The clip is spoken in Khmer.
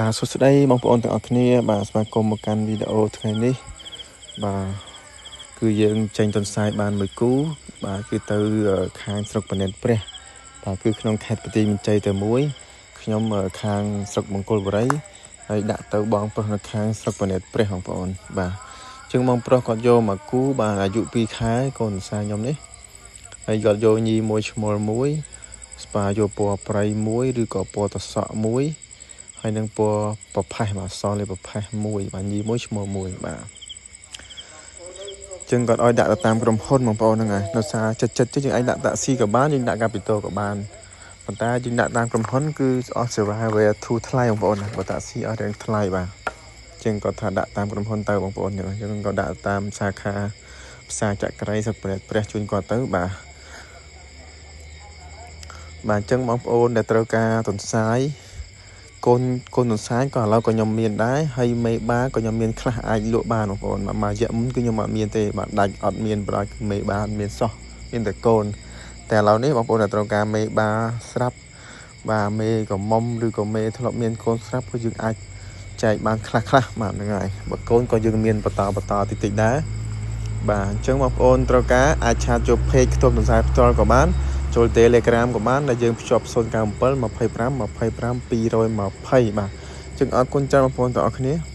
បាទសួស្តីបងប្អូនទាំងអស់គ្នាបាទស្វាគមន៍មកកាន់វីដេអូថ្ងៃនេះបាទគឺយើងចេញទន្សាយបានមួយគូបាទគឺទៅខាងស្រុកពនេតព្រះបាទគឺក្នុងខេត្តបន្ទាយមានជ័យតែមួយខ្ញុំខាងស្រុកមង្គលបុរីហើយដាក់ទៅបងប្រុសនៅខាងស្រុកពនេតព្រះបងប្អូនបាទជាងបងប្រុសគាត់យកមកគូបាទអាយុ2ខែកូនសាខ្ញុំនេះហើយគាត់យកញីមួយឈ្មោលមួយស្ប៉ាយកពណ៌ប្រៃមួយឬក៏ពណ៌តសក់មួយហើយនឹងពណ៌ប្រផេះបាទសលេប្រផេះមួយបាទញីមួយឈ្មោះមួយបាទចឹងគាត់ឲ្យដាក់ទៅតាមក្រុមហ៊ុនបងប្អូនហ្នឹងហើយនៅសារចិត្តចិត្តយើងអាចដាក់តាក់ស៊ីក៏បានយើងដាក់កាពីតូក៏បានប៉ុន្តែយើងដាក់តាមក្រុមហ៊ុនគឺអស់សេវាវាធូរថ្លៃបងប្អូនណាបើតាក់ស៊ីអស់រៀងថ្លៃបាទចឹងគាត់ថាដាក់តាមក្រុមហ៊ុនទៅបងប្អូនយើងក៏ដាក់តាមសាខាផ្សារចក្រីស្រុកព្រះជូនគាត់ទៅបាទបាទអញ្ចឹងបងប្អូនដែលត្រូវការទន្សាយកូនកូនទន្សាយក៏ឥឡូវក៏ខ្ញុំមានដែរហើយមេបាក៏ខ្ញុំមានខ្លះអាចលក់បានបងប្អូនមួយរយៈមុនគឺខ្ញុំអត់មានទេបាទដាច់អត់មានប្រយគឺមេបាអត់មានសោះមានតែកូនតែឥឡូវនេះបងប្អូនដែលត្រូវការមេបាស្រាប់បាទមេក៏មុំឬក៏មេធ្លាប់មានកូនស្រាប់ក៏យើងអាចចែកបានខ្លះខ្លះបាទហ្នឹងហើយបើកូនក៏យើងមានបន្តបន្តតិចតិចដែរបាទអញ្ចឹងបងប្អូនត្រូវការអាចឆាតចូល page ខ្ទប់ទន្សាយផ្ទាល់ក៏បានចូល Telegram ក៏បានដែលយើងភ្ជាប់097 25 25 220បាទចឹងអរគុណច្រើនបងប្អូនទាំងអស់គ្នា។